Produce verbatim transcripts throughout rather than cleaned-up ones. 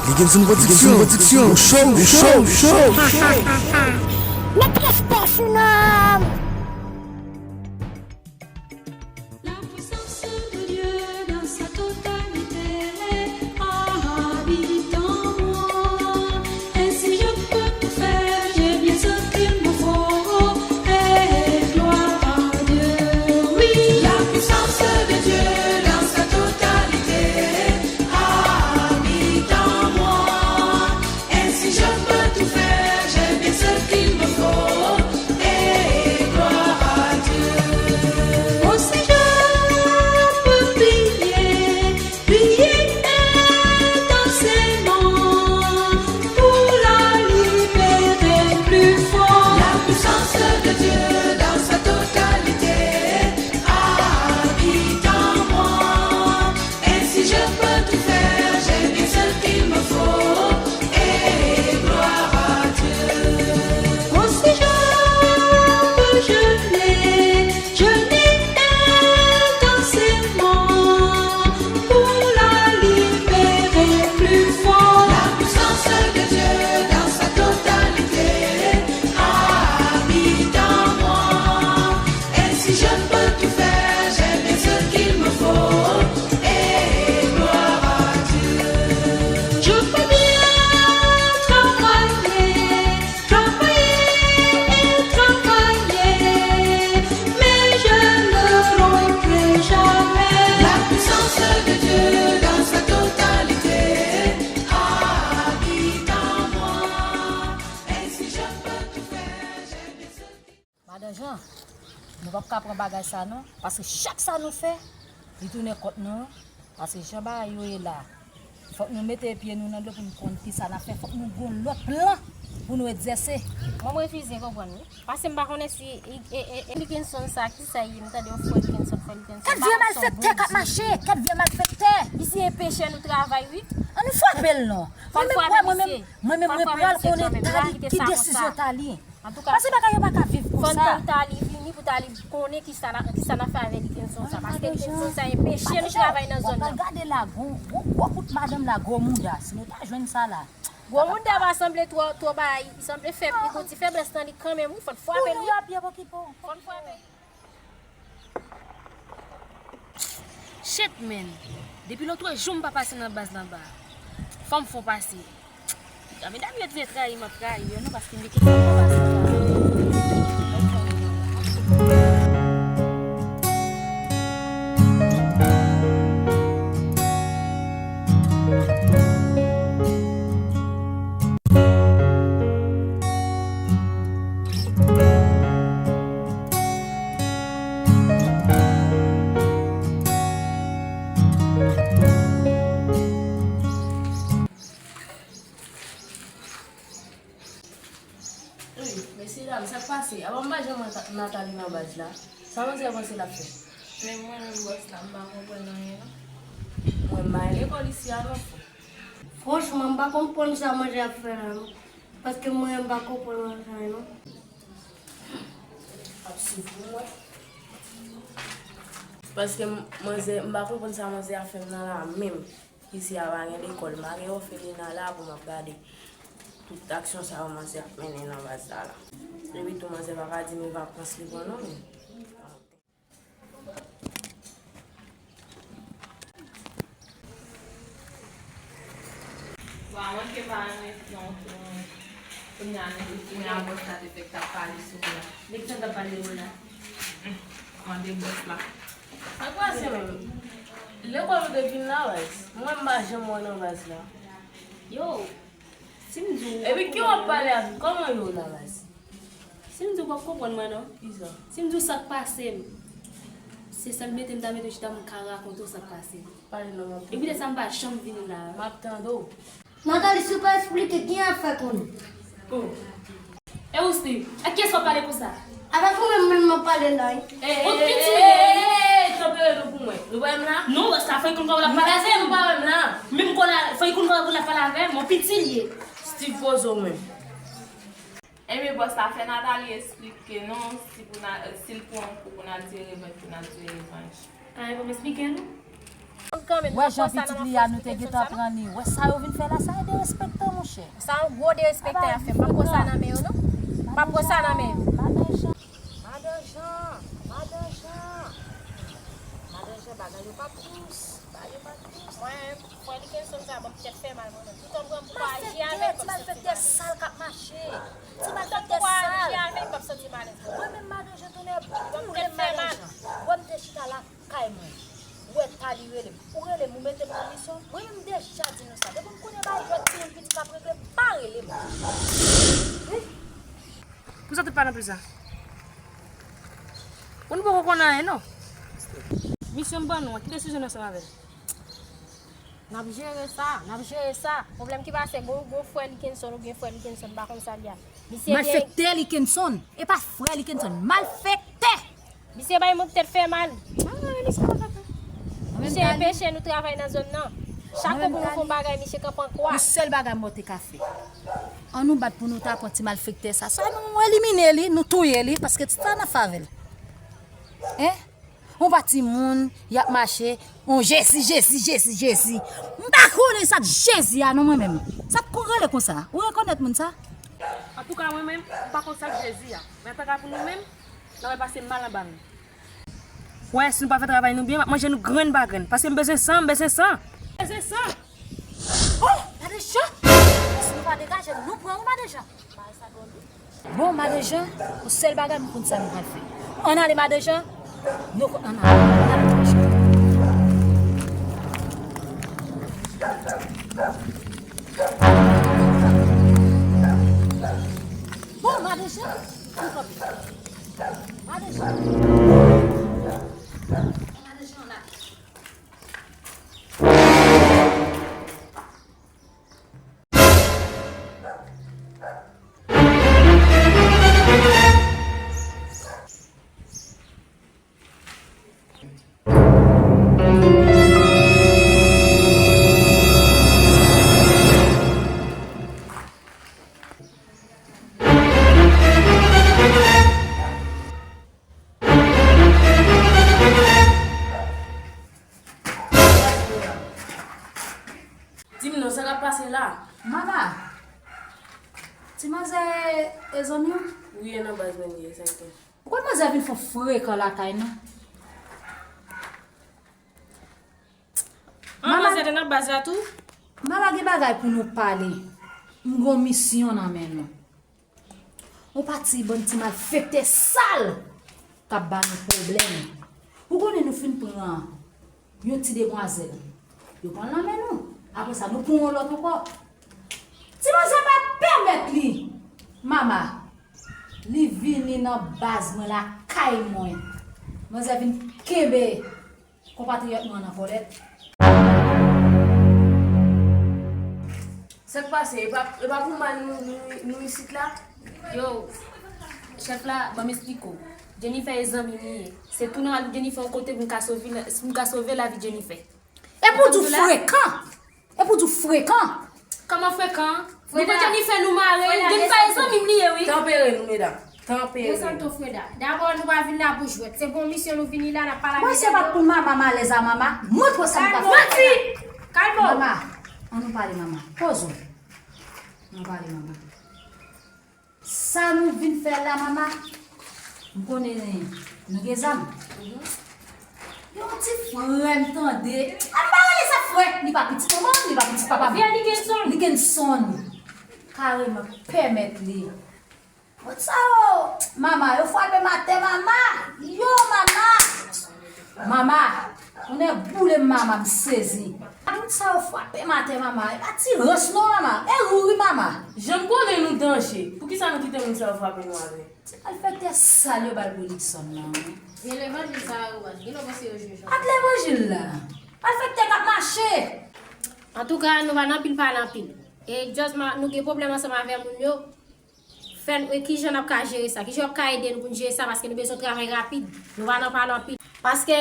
Dickinson Production, Production, show, show, show. Met respè sou non. La puissance de Dieu dans sa totalité habite en moi. Ainsi je peux tout faire, j'ai bien ce qu'il me faut. Et gloire à Dieu. Oui, la puissance de Dieu dans sa totalité habite en moi. Ainsi je peux tout faire, j'ai bien ce qu'il me faut. Et gloire à Dieu. Aussi je peux prier, prier intensément pour la libérer plus fort. La puissance de Dieu dans sa totalité habite en moi. Ainsi je peux tout faire, j'ai bien ce qu'il me faut, et gloire à Dieu. Aussi je peux jeûner, jeûner intensément, pour la libérer plus fort. La puissance de Dieu dans sa totalité habite en moi. Ainsi je peux tout faire, j'ai bien ce qu'il me faut, et gloire à Dieu. Je peux bien travailler, travailler et travailler, mais je ne romprai jamais. La puissance de Dieu dans sa totalité habite en moi. Ainsi je peux tout faire, j'ai bien ce Madan Jan, nou p ap ka pran bagay sa non, paske chak sa nou fè, li tounen kont nou, paske jan bagay yo ye la, fòk nou mete pye nou nan dlo pou nou konn kisa n ap fè, fòk nou gon lòt plan pou nou egzèse. Mwen, m refize konprann wi, paske m pa konnen si e, e, e, e Likenson sa, kisa l ye, m tande yon frè Likenson, frè Likenson, kèt vye malfektè k ap mache, kèt vye malfektè. Misye e pechè, nou travay wi. An nou frape l non. Mwen menm, mwen menm, mwen menm, mwen pral konnen Tali, ki desizyon Tali. Antouka, paske bagay yo pa ka viv konsa. Fò n tann Tali vini pou Tali konnen kisa n a, kisa n a fè avè Likenson sa. Paske Likenson sa enpeche nou travay nan zòn nan. Gade la, gon, gon gwo kout madanm la, gwo mouda. Si nou ta jwenn sa la. Gwo mouda pa sanble twò, twò bay, li sanble fèb, li gon ti feblès nan li kanmenm, wi, fò n frape l, wi. Fò n frape l. Shit, man. Depi lòt jou m pa pase nan baz la anba. Fò m fè yon pase. Medam yo te trayi m, m ap trayi yo non, paske m gen kèk fwa m pa pase anba. Wi, mesye dam, sa k pase? Apa m pa janm wè Nathalie nan baz la? Sa manzè panse l ap fè? Men mwen menm bòs la, m pa konprann anyen non. Mwen m pa al lekòl isi a non, frè. Franchman, m pa konprann sa manzè ap fè la non. Paske mwen, m pa konprann anyen non. Ap swiv pou mwen. Paske manzè, m pa konprann sa manzè ap fè m nan la menm. Isi a pa gen lekòl, m pa gen òfelina la pou m ap gade tout aksyon sa yo manzè ap mennen nan baz la la. Epi tou manzè pa ka di m e vakans li pran non men. Bon, mwen ke pa renmen non tou. Kounye a, kounye a bòs la te fèk t ap pale sou ou la. De kisa l t ap pale de ou la? Mande bòs la. Sa k pase menm? Lekòl ou te vin la baz? Mwen m pa janm wè nan baz la. Yo, si m di w. Epi ki w ap pale avè m? Kòman yo la baz? Si m di w p ap konprann mwen non. Kisa? Si m di w sa k pase m, se sèl mete m ta mete w chita m ka rakonte w sa k pase m. Pale non, m ap tande. E poutèt sa m pa janm vini la. M ap tande w. Nathalie, si w pa eksplike, gen afè konnen. Oh. E ou Steve, ak kiyès w ap pale konsa? Avèk ou menm, menm m ap pale la wi. Ou piti w ye. Tanpere nou pou mwen. Nou pa wè m la? Non, bòs la, fò l konn kòman l ap pale avè m. Nou pa wè m la? Menm kò la, fò l konn kòman l ap pale avè m, ou piti l ye. Steve, poze w menm. Ebyen bòs la, fè Nathalie esplike nou si pou na, si l pran yon kou pou Nadia e revanj, pou Nadia e revanj. A, e pou m esplike nou? Wè jan pitit li a nou te gentan pran li. Wè sa yo vin fè la, sa e derespektan, monchè. Sa yon gwo derespektan y ap fè. M p ap pran sa nan men yo, non. M p ap pran sa nan men yo. Madan Jan. Madan Jan. Madan Jan. Madan Jan, bagay yo p ap dous. Bagay yo p ap dous. Mwen, frè Likenson sa, ban m tèt fè mal, mwen menm. Toutan m granmoun pa aji avè l, m p ap santi malèz. Ti malfektè sal k ap mache. Ti malfektè sal. Toutan m pa aji avè l, m p ap santi malèz. Mwen menm, Madan Jan, tonè boule m, Madan Jan. Wè m te chita la kay mwen. Ou wè Tali rele m. Ou rele m, ou mete m nan misyon. Mwen menm m deja di nou sa. Depi m konnen bagay jwèt timoun piti k ap regle, pa rele m. Wi. Poukisa tout pa nan pli sa? Ou nou poko konn anyen, non. Misyon m ban nou an, ki desizyon nou ansanm avè l? N ap jere sa, n ap jere sa. Pwoblèm ki pase, gon, gon frè Likenson, ou gen frè Likenson, m pa konn sa l ye a. Misye gen Malfektè Likenson, e pa frè Likenson, malfektè! Misye bay moun tèt fè mal. Ah, misye pa ka fè. Misye enpeche nou travay nan zòn nan. Chak kou pou nou fè yon bagay, misye kanpe an kwa. Yon sèl bagay mwen te ka fè. An nou bat pou nou ta pran ti malfektè sa. Swa nou elimine li, nou touye li, paske ti sa nan favè l. Hein? Yon pa timoun, y ap mache, yon Jezi, Jezi, Jezi, Jezi. M pa konnen sa k Jezi a non mwen menm. Sa k rele konsa? Ou rekonèt moun sa? Antouka, mwen menm, m pa konn sa k Jezi a. Men antouka pou nou menm, n ap pase mal anba nou. Wè, si nou pa fè travay nou byen, m ap manje nou grenn pa grenn. Paske m bezwen san, m bezwen san. M bezwen san. Oh, Madan Jan! Si nou pa degaje, nou pran ou, Madan Jan. Bon, Madan Jan, yon sèl bagay m konn sa nou pral fè. Ann ale, Madan Jan. Nou, ann ale, ann ale, Madan Jan. Bon, Madan Jan, ann kanpe. Madan Jan. Madan Jan, ann ale. Di m non, sa k ap pase la? Mama, ti manzè e zanmi w? Wi, e nan baz mwen li ye, sa k fè? Poukò manzè vin fè frekan lakay nou? An, manzè te nan baz la tou? Mama, gen bagay pou nou pale. M gon misyon nan men nou. Yon pati bann ti malfektè sal k ap ba nou pwoblèm. Ou konnen nou fin pran yon ti demwazèl. Yo pran l nan men nou. Apre sa, nou pran yon lòt ankò. Ti manzè pa pèmèt li, mama, li vini nan baz mwen, lakay mwen. Manzè vin kenbe konpatriyòt mwen an nan pòlèt. Sa k pase? E pa, e pa pou mal nou, nou, nou isit la? Yo, chèf la, ban m esplike w. Jennifer e zanmi m li ye. Se tou nan lavi Jennifer yon kote pou m ka sove, pou m ka sove lavi Jennifer. Epi w di w frekan! Epi w di w frekan! Kòman frekan? Nou konn Jennifer nou mare, Jennifer e zanmi m li ye, wi. Tanpere nou, medam. Tanpere. Desann ton, Freda. Dabò, nou pa vin la pou jwèt. Se pou yon misyon nou vini la, n ap pale avèk. Mwen, se pa pou mama, malèz a mama. Montre w sa m ka fè. Manti! Kalme w. Mama, ann nou pale, mama. Poze w. Ann pale, mama. Sa nou vin fè la, mama? M konnen nou gen zam. Yon ti frè m tande. Ann pa rele sa frè. Li pa pitit manman m, li pa pitit papa m. Frè Likenson. Likenson. Kareman pèmèt li. Moun sa yo, mama, yo frape m atè, mama. Yo, mama. Mama, tonnè boule m, mama, m sezi. Moun sa yo frape m atè, mama. E pa ti rans non, mama. E ri wi, mama. Jan m konnen nou danje, poukisa nou kite moun sa yo frape nou atè? Ti malfektè sal yo ba l pou Likson nan, wi. Gen levanjil sa yo, gen lè w panse yo jwe jan. Ak levanjil la. Malfektè k ap mache. Antouka, nou pa nan pil pale anpil. E just ma-, nou gen pwoblèm ansanm avè moun yo. Fè n, e kijan n ap ka jere sa? Kijan w ap ka ede n pou n jere sa? Paske nou bezwen travay rapid. Nou pa nan pale anpil. Paske,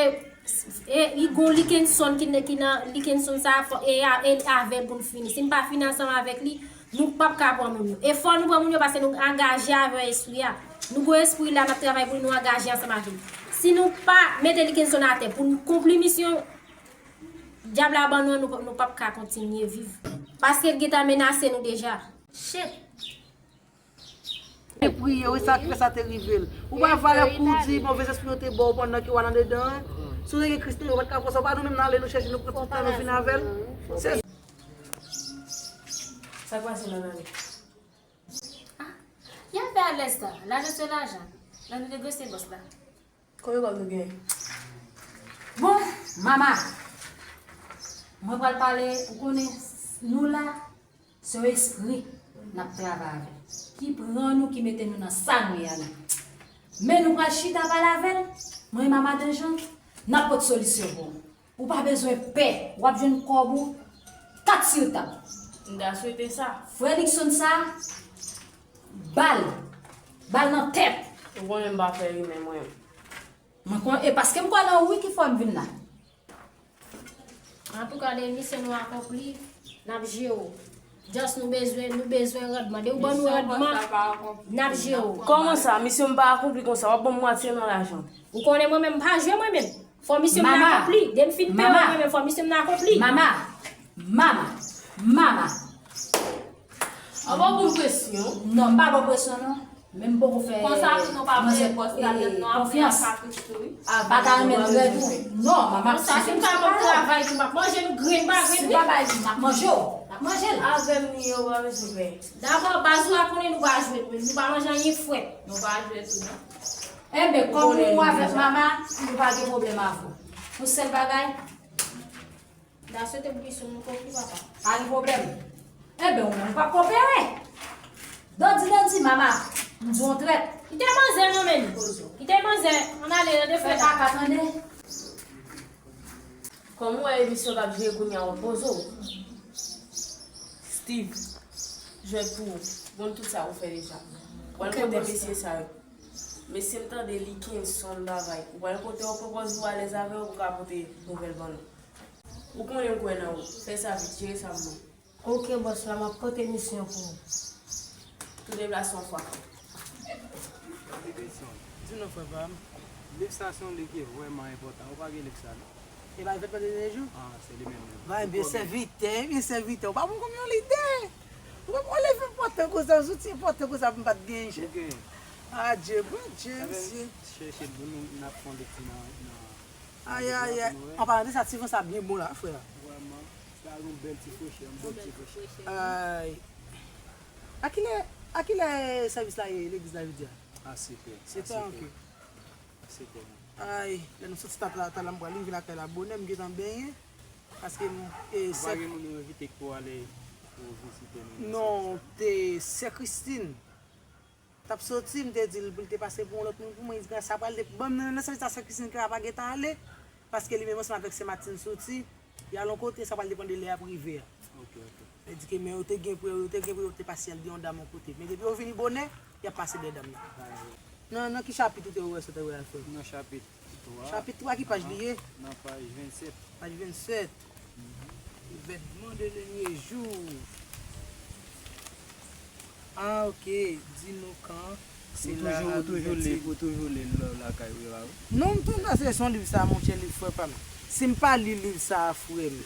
e, li gon Likenson ki, ki nan Likenson sa, fò, e, a, e avè l pou n fini. Si n pa fini ansanm avèk li, nou p ap ka pran moun yo. E fò nou pran moun yo paske nou angaje avè espri a. Nou gon espri la, n ap travay pou li, nou angaje ansanm avè l. Si nou pa mete Likenson atè pou n konpli misyon, Dyab la ban nou an, nou, nou p ap ka kontinye viv. Paske l gentan menase nou deja. Shit! Te priye, wi, sa ki fè sa te rive l. Ou pa valè pou w di move zespri yo te ba w pandan ke w al andedan an. Si w te gen Kris nan ou, ou pa t ka fè sa. Ou pa nou menm n ale nou chèche, nou pran tout tan nou vin avè l. Se Sa k pase nan lane? Ah, y ap fè alèz sa. Lajan se lajan. Lè nou negosye bòs la. Konbyen kòb nou genyen? Bon, mama, mwen pral pale, ou konnen, nou la, se yon espri n ap travay avè l, ki pran nou, ki mete nou nan sa nou ye a la. Men nou pral chita pale avè l, mwen e mama Dejan, n ap pot solisyon pou ou. Ou pa bezwen pè, w ap jwenn kòb ou kat sou tab. M ta swete sa. Frè Nixon sa, ba l, ba l nan tèt. Ou konnen m pa fè rimè mwen. Mwen konnen, e paske m kwè nan ou wi ki fè m vin la. Antouka, de misyon nou akonpli, n ap jere w. Just nou bezwen, nou bezwen randman. De ou ban nou randman, n ap jere w. Kòman sa, misyon m pa akonpli konsa, w ap ban m mwatye nan lajan m? Ou konnen mwen menm, m pa jwe mwen menm. Fò misyon m nan akonpli. De m fin peye w mwen menm, fò misyon m nan akonpli. Mama, mama, mama. An ba w bon presyon. Non, m pa ba w presyon non. Men m poko fè Konsa tou nou pa vle bòs la tèt nou ap fè konfyans. Sa tou tou wi. A pa ka renmen trè tou. Non, mama, Sa fin pa bon travay tou, m ap manje nou grenn pa grenn si wi. Papa di m ap manje w, m ap manje l. Avè m li yo pa bezwen pè. Dabò, baz ou la konnen nou pa jwe, nou pa manje anyen frèt. Nou pa jwe tou non. Enben, kòm ou avèk mama, nou pa gen pwoblèm avè w. Yon sèl bagay, Da swete pou misyon nou konpli papa. Pa gen pwoblèm. Enben, ou menm ou p ap koopere. Dandi dandi, mama, m di w yon trèt. Kite manzè non men. Kite manzè, ann ale nan de Fè frè la. Kaka tande. Kòm ou wè emisyon k ap jere kounye a w poze w. Steve, jwèt pou ou. Bon tout sa ou fè deja. W al kote mesye sa yo. Mesye m tande li kenz sonn bagay. Ou al kote yo pran pòz ou alèz avè yo pou ka pote nouvèl ban nou. Ou konnen m kwè nan ou. Fè sa vit, jere sa pou mwen. Ok bòs la, m ap pote misyon pou ou. Tou deplase yon fwa. Di non frè pa m, liv sa se yon liv ki vrèman enpòtan. Ou pa gen liv sa non? E pa l fèt pandan dènye jou? Ah, se li menm. Ba ebyen sèvitè, ebyen sèvitè. Ou pa bon kòm yon lidè. Ou pa leve enpòtan konsa, zouti enpòtan konsa pou m pa t genyen. Adye, Bondye, mesye. Chèche pou nou n ap fè yon lekti nan nan Ay, ay, ay. An palan de sa, ti van sa byen bon la, frè. Vrèman, sa yon bèl ti fwechè, yon bèl ti fwechè. Ay. A kilè, a kilè sèvis la ye, legliz la jodi a? A sèt è. Sèt è, ok. A sèt è. Ay, lè nou soti ta la, ta la m pral rive lakay la bonè, m gentan benyen. Paske m, e, Ou pa gen moun ou envite k pou ale pou vizite nou nan Non, sèvis te sè Christine. T ap soti, m te di l pou l te pase pou yon lòt moun pou mwen. Li di, sa pral de, bon, nan, nan sèvis la, sè Christine Clara pa gentan ale, paske li menm ansanm avèk sè Martine soti, y al yon kote, sa pral depann de lè y ap rive a. Ok, ok. Li di ke men yo te gen pou yo, yo te gen pou yo te pase al gen yon dam yon kote. Men depi yo vini bonè, y ap pase dèyè dam nan. Nan, nan ki chapit ou te wè sa te wè al frè? Nan chapit twa. Chapit twa ki paj li ye? Nan paj vennsèt. Paj vennsèt. Evènman de dènye jou. Ah, ok. Di nou kan. Se Ou toujou, ou toujou li, ou toujou li lè lakay ou yo a wi. Non, m tou nan se son liv sa, monchè, liv frè pa m. Si m pa li liv sa, frè m.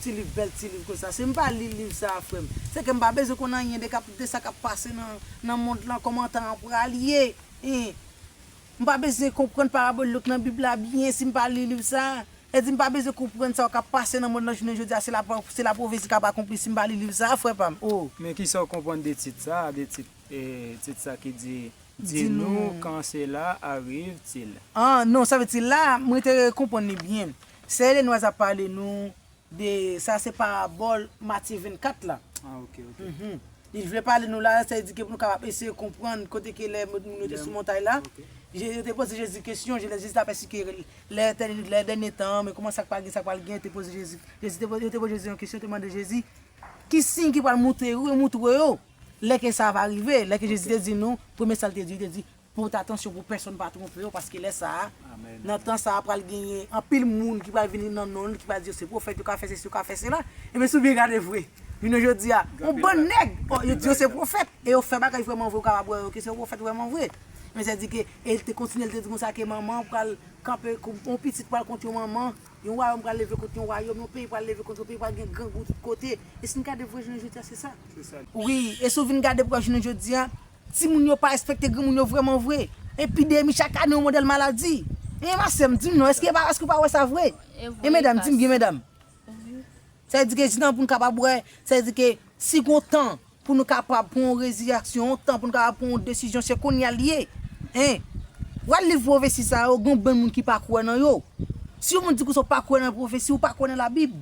Ti liv bèl, ti liv konsa. Si m pa li liv sa, frè m. Se ke m pa bezwen konn anyen de, kap, de sa k ap pase nan, nan mond lan, kòman tan an pral ye. Hein. M pa bezwen konprann parabòl yo k nan Bib la byen si m pa li liv sa. E di m pa bezwen konprann sa k ap pase nan mond nan jounen jodi a, se la, se la pwofesi k ap akonpli si m pa li liv sa, frè pa m. Oh. Men kisa w konprann de tit sa, de tit, e, tit sa ki di, Di nou, quand cela arrive-t-il? Ah, non, sa vle di la, mwen te konprann li byen. Sè Elenwaz ap pale nou de, sa se parabòl Matye vennkat la. Ah, ok, ok. Mhm. Li vle pale nou la, sa vle di ke pou nou kapab eseye konprann kote ke lè moun yo te sou montay la. Ok. Je- Yo te poze Jezi kesyon, je- Jezi t ap esplike lè, lè dènye tan, men kòman sa k pral gen, sa k pral gen, te poze Jezi, Jezi te poze, yo te poze Jezi yon kesyon, te mande Jezi, ki siy ki pral montre yo, montre yo, lè ke sa va rive, lè ke Jezi te di nou, premye sa l te di, li te di, Pote atansyon pou pèsonn pa twonpe yo, paske lè sa a, Amèn. Nan tan sa a, pral genyen anpil moun ki pral vini nan non l, ki pral di yo se pwofèt, yo ka fè sesi, yo ka fè sela. Ebyen, si w byen gade vre, jounen jodi a, yon bann nèg, oh, yo di yo se pwofèt, e yo fè bagay vrèman vre, ou kapab wè yo ke se yon pwofèt vrèman vre. Men sa di ke, e l te kontinye, l te di konsa ke manman pral kanpe, yon pitit pral kont yon manman, yon wayòm pral leve kont yon wayòm, yon peyi pral leve kont yon peyi, pral gen grangou tout kote. E si n gade vre jounen jodi a, se sa. Se sa. Wi, e si w vin gade pou jounen jodi a, timoun yo pa respekte granmoun yo vrèman vre. Epidemi chak ane, yon modèl maladi. E ma sè m, di m non, èske pa, èske w pa wè sa vre? E vre, e medam, di m byen, medam. Sa vle di ke jisteman pou n kapab wè, sa vle di ke si gon tan pou nou kapab pran yon reziyaksyon, yon tan pou nou kapab pran yon desizyon, se kounye a l ye. Hein? W al li pwofesi sa yo, gen yon bann moun ki pa kwè nan yo. Si yon moun di konsa w pa kwè nan pwofesi, ou pa kwè nan Labib.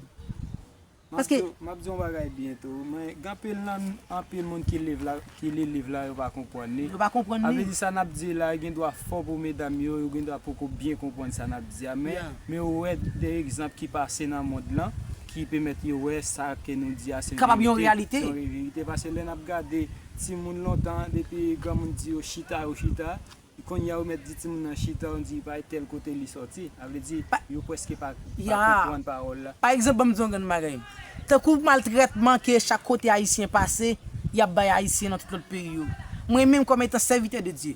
Paske m ap di yon bagay byen tou. Men gen anpil nan anpil moun ki liv la, ki li liv la, yo pa konprann li. Yo pa konprann li. Sa vle di sa n ap di la, gen dwa fò pou medam yo, yo gen dwa poko byen konprann sa n ap di a. Men, men ou wè de egzanp ki pase nan mond lan, ki pèmèt yo wè sa ke nou di a se kapab yon reyalite. Se yon verite. Paske lè n ap gade timoun lontan, depi granmoun di yo chita, yo chita. Kounye a, ou mèt di timoun nan chita, ou di pa tèl kote li sòti. Sa vle di, yo prèske pa, pa konprann pawòl la. Pa egzanp, ban m di yon grenn bagay. Tankou maltrètman ke chak kote Ayisyen pase, y ap bay Ayisyen nan tout lòt peyi yo. Mwen menm, kòm etan sèvitè de Dye,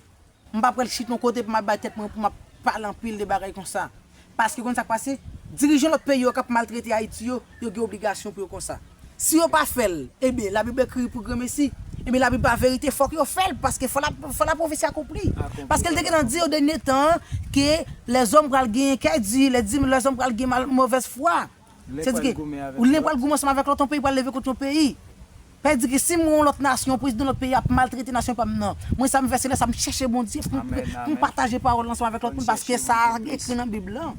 m pa pral chita yon kote pou m ap bay tèt mwen, pou m ap pale anpil de bagay konsa. Paske konn sa k pase? Dirijan lòt peyi yo k ap maltrete Ayiti yo, yo gen obligasyon pou yo konsa. Si yo pa fè l, ebyen, Labib ekri pou granmesi. Ebyen, Labib pa verite, fòk yo fè l, paske fò la, fò la pwofesi akonpli. Akonpli. Paske l te gentan di yo dènye tan an ke lèzòm pral genyen kè di, lè di lèzòm pral gen mal, movèz fwa. Sa vle di ke len pral goumen ansanm avèk lòt, yon peyi pral leve kont yon peyi. Sa vle di ke si m wè yon lòt nasyon, prezidan lòt peyi ap maltrete nasyon pa m nan, mwen sa m fè, se lè sa m chèche Bondye pou m, pou m pataje pawòl ansanm avèk lòt moun, paske sa ekri nan Bib lan.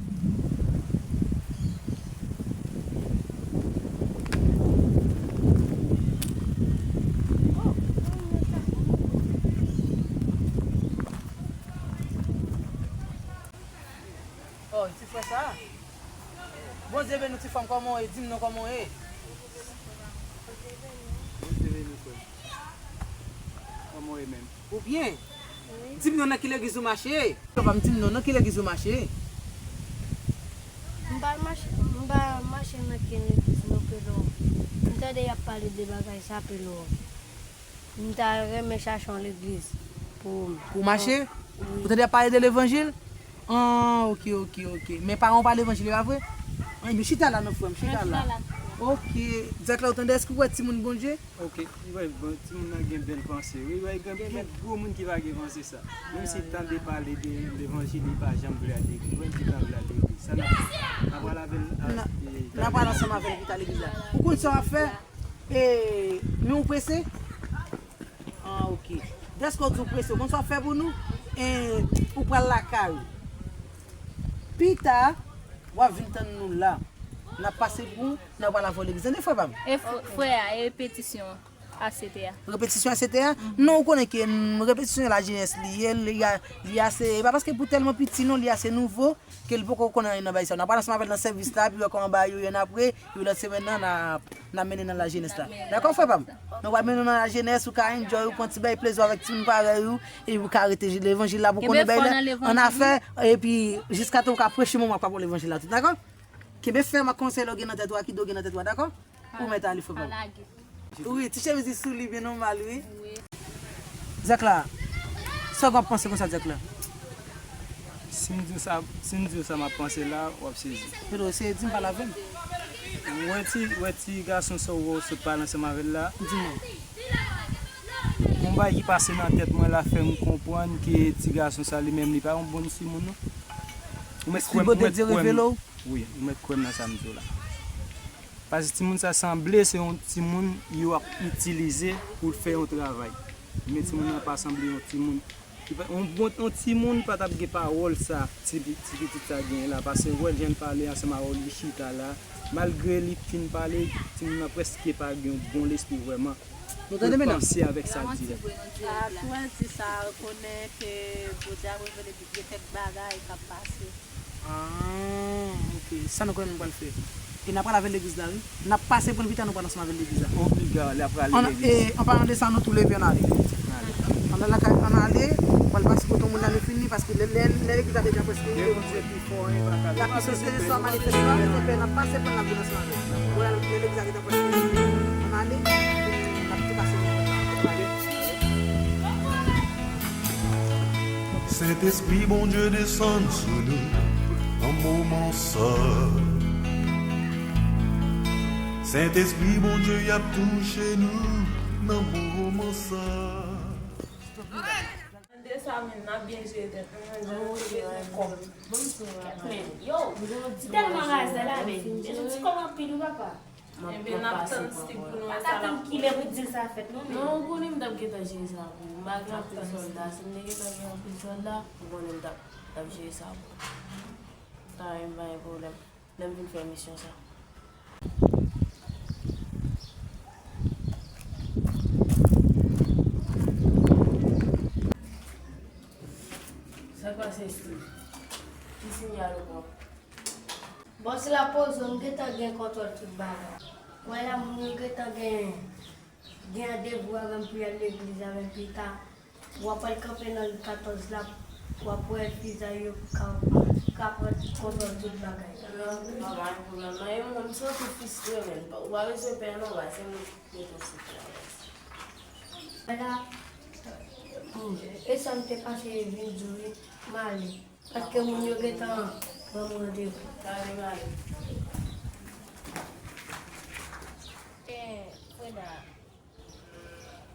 Oh, ti frè sa. Bondye beni w, ti fanm, kòman w ye? Di m non, kòman w ye? Bondye beni w, frè m. Kòman w ye menm? Ou byen? Wi. Di m non, nan ki legliz ou mache? Papa m, di m non, nan ki legliz ou mache? M pa mache, m pa mache nan kenn legliz non, Pelo. M tande y ap pale de bagay sa, Pelo. M ta renmen chache yon legliz pou, pou mache? Wi. Ou tande y ap pale de levanjil? Ah, ok, ok, ok. Men paran w pa levanjil, e pa vre? Anben, chita la non, frè m, chita la. Ok. Zak la, ou tande, èske w wè timoun Bondye? Ok. Ou wè, bon, timoun nan gen bèl panse. Wi, wè, gen, gen gwo moun ki pa gen panse sa. Menm si tande pale de levanjil, li pa janm vle al legliz. Ou wè, li pa vle al legliz. Sa n ap, n ap pale avè l, n ap pale ansanm avè l pou l ta legliz la. Ou konn sa w ap fè? E, men ou prese? Ah, ok. Dèske w di w prese, w konn sa w ap fè pou nou? E, ou pral lakay ou. Pita, w ap vin tann nou la. N ap pase pou ou, n ap pral avè w legliz. Tande, frè pa m? E f-, frè a, e repetisyon a, sete a. Repetisyon a, sete a? Non, ou konnen ke, mm, repetisyon lajenès li ye, li a, li ase, e pa paske pou tèlman piti non, li ase nouvo, ke l poko konnen anyen nan bagay sa yo. N ap pral ansanm avè l nan sèvis la, epi wè kòman bagay yo ye, n apre, epi lòt semèn nan, n a, n a mennen nan lajenès la. Dakò, frè pa m? Nou pral mennen nan lajenès, ou ka enjoy, ou pran ti bay plezi w avèk timoun parèy ou, epi ou ka rete levanjil la pou konnen bagay la, an afè, epi jiskatan ou ka preche, mwen m ap pale levanjil la tou, dakò? Kenbe fèm ak konsèy la w gen nan tèt ou a, ak ide w gen nan tèt ou a, dakò? Ou mèt ale, frè pa m. Wi, ti chemiz li sou li byen nòmal, wi. Zèk la, sa w ap panse konsa, Zèk la? Si m di w sa, si m di w sa m ap panse la, w ap sezi. Pito, se di m pale avè m. Ou wè ti, ou wè ti gason sa w wè w sot pale ansanm avè l la? Di mwen. Yon bagay ki pase nan tèt mwen la fè m konprann ke ti gason sa li menm li pa yon bon timoun non. Ou mèt kwè m, ou mèt kwè m. Wi, ou mèt kwè m nan sa m di w la. Paske timoun sa sanble se yon timoun yo ap itilize pou l fè yon travay. Men timoun nan pa sanble yon timoun ki pa, yon bon, yon timoun pa t ap gen pawòl sa ti, ti pitit sa genyen la. Paske ou wè l jan l pale ansanm avè w, li chita la. Malgre li fin pale, timoun nan prèske pa gen yon bon lespri vrèman. Nou tande, medam? Pou l panse avèk sa l di a. Ah, sou N T sa, konnen ke Bondye ap revele gen kèk bagay k ap pase. Ah, ok. Sa nou konnen nou pral fè. E n ap pral avè l legliz la, wi. N ap pase pran l pita, nou pral ansanm avè l legliz la. Obliga, l ap prale legliz. E, an palan de sa, nou tou leve, ann ale. Ann ale. Ann ale lakay, ann ale. Pral pase kote moun la, nou fini, paske lè, lè, lè legliz la deja prèske vide, Bondye pi fò, hein. Lapisans de Jezi a manifeste, pa mete pè, n ap pase pran l, n ap vin ansanm avè l. Bon, lè legliz la deja prèske vide, ann ale. N ap tou pase pran l, ann ale. Sentespri Bondye desann sou nou nan moman sa. Sentespri Bondye ap touche nou nan moman sa. Tande sa, men n ap byen jere tèt nou, men nou bezwen kòb. Men, yo, m tèlman razè la, men, men nou ti kòb anpil wi papa. Ebyen, n ap tann Steve pou nou wè sa l ap tann kilè pou di l sa fèt, non, men. Non, ou konnen m t ap gentan jere sa pou ou. M pa gen anpil sòlda. Si m te gentan gen anpil sòlda, ou konnen m t ap, t ap jere sa pou ou. Sa menm pa gen pwoblèm. Lè m vin fè misyon sa. Sa k pase, Steve? Ki siyal ou pran? Bòs la poze, m gentan gen kontwòl tout bagay. Wè la, moun yo gentan gen, gen randevou avè m pou y al legliz avè m pita. W ap al kanpe nan ri katòz la, w ap wè vizaj yo ka, ka pran kontwòl tout bagay la. Non, pa gen pwoblèm. Mwen menm, mwen, m santi m fristre, men. Ou pa bezwen pè, non, baz, se mwen ki mete w sou travay. Wè la, e sa m te pase vin di w wi, m ale. Paske moun yo gentan ban m randevou. Gade, gade. Eh, Freda,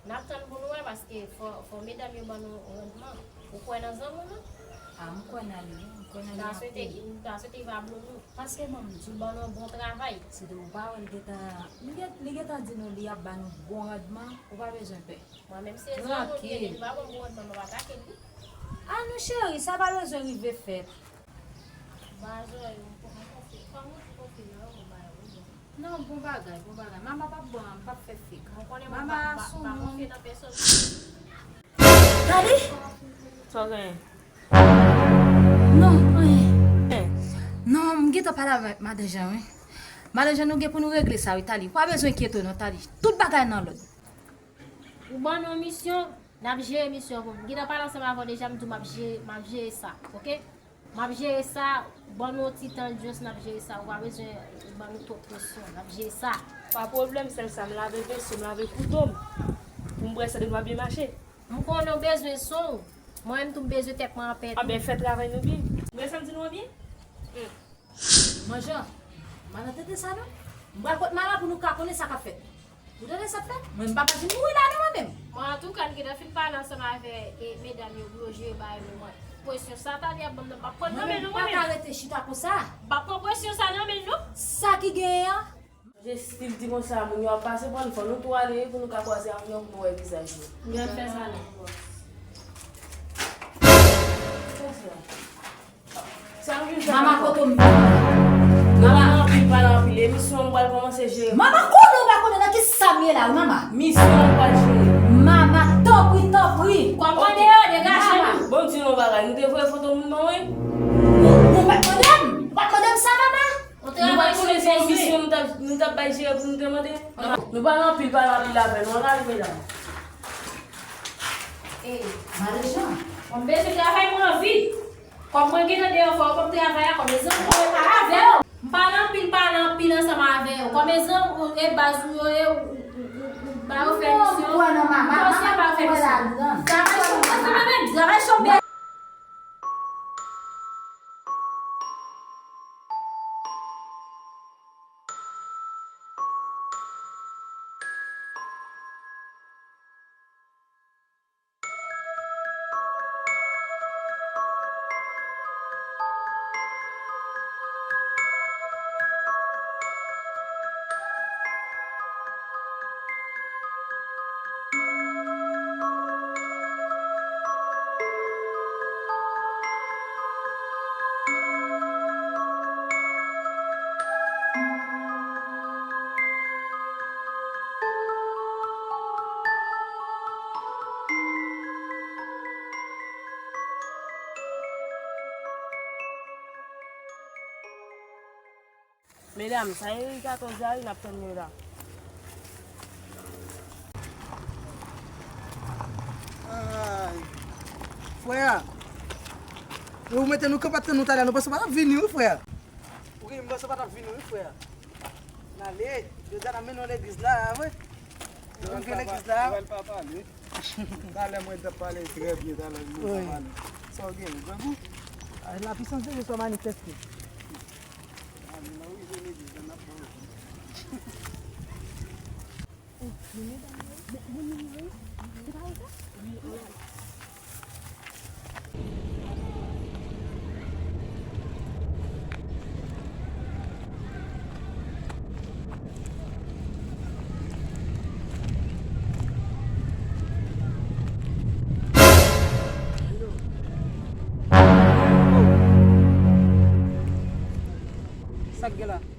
n ap tann pou nou wè, paske fò, fò medam yo ban nou randman. Ou kwè nan zanmi w, non? A, m kwè nan li, wi. M kwè nan li anpil. M ta swete, m ta swete y pa bloke nou. Paske, bon, m di w ban nou bon travay. Si te ou pa wè, li gentan, li gen, li gentan di nou li ap ban nou bon randman, ou pa bezwen pè. Mwen menm se zanmi w li ye, li pa ban m bon randman, m ap atake l wi. A non cheri, sa pa bezwen rive fèt. Ba zòrèy ou, m konfye, kòm ou di konfye nan yon bagay ou bon. Non, bon bagay, bon bagay. Mama p ap bon, m p ap fè fake. Mwen konnen mwen pa, pa, pa konfye nan pèsòn. Tande? Sa w genyen? Non, anyen. Non, m gentan pale avèk Madan Jan, wi. Madan Jan, nou gen pou nou regle sa, wi, Tali. Ou pa bezwen enkyete w, non, Tali. Tout bagay nan lòd. Ou ban nou yon misyon, n ap jere misyon pou m. M gentan pale ansanm avè w deja, m di w m ap jere, m ap jere sa, oke? M ap jere sa, ban nou yon ti tan, just n ap jere sa. Ou pa bezwen ban nou twòp presyon, n ap jere sa. Pa pwoblèm, sèl sa, m lave veso, m lave kouto m. Pou m wè sa te va byen mache. M konnen w bezwen san w. Mwen menm tou m bezwen tèt mwen anpè tou. Anben, fè travay nou byen. Ou wè sa m di nou an byen? Hmm. Manjan, m pa nan tete sa non. M pral kot Mama pou nou ka konnen sa k ap fèt. Ou tande sa k fèt? Mwen m pa ka fin mouri la non mwen menm. Mwen antouka, m gentan fin pale ansanm avè, e, medam yo pou yo jere bagay nou mwen. Presyon sa Tali ap ban m nan, m p ap pran nan men nou mwen menm. Mwen menm m pa ka rete chita konsa. M p ap pran presyon sa nan men nou. Sa ki genyen an? Manje Steve di konsa, moun yo ap pase pran, fò nou tou ale pou nou ka kwaze ak moun yo, pou nou wè vizaj yo. Gen fè sa non. Mama, kote w m vin? Mama. Anpil, pale anpil. Emisyon an pral kòmanse jere. Mama, konnen w pa konnen nan ki sa m ye la wi, Mama. Misyon an pral jere. Mama, tanpri, tanpri. Kòm mwen deyò, degaje nou. Bon, di nou bagay. Nou te voye foto moun ban mwen? Nou, nou pa t mande m. Ou pa t mande m sa, Mama. Nou pa t konnen se yon misyon nou t ap, nou t ap bay jere pou nou te mande. Nou pale anpil, pale anpil avè nou. Ann ale, medam. E, Madan Jan. Mwen bezwen travay, mwen anvi. Kòm mwen gentan deyò fò, kòm travay a, kòm egzanp, mwen pale avè yo. M pale anpil, pale anpil ansanm avè yo. Kòm egzanp, ou, e baz ou yo ye, ou, ou, ou, ou ba yo fè misyon. Non, non, Mama, Mama, pa kwè ladan. Travay chonbe, travay chonbe. Medam, sa e ri katòz la wi, n ap tann yo la. Ay. Frè, e ou mete nou kanpe tann nou talè, nou panse w pa t ap vini wi, frè. Wi, m panse w pa t ap vini wi, frè. N ale, jodi a n ap mennen w legliz la, vre. Nou vin gen legliz la. Talè mwen t ap pale trè byen, talè nou pa pale. Sa w gen, grangou? Ah, la puissance de Dieu soit manifestée. Ah, nou rive legliz la, n ap ba w. Sa k gen la?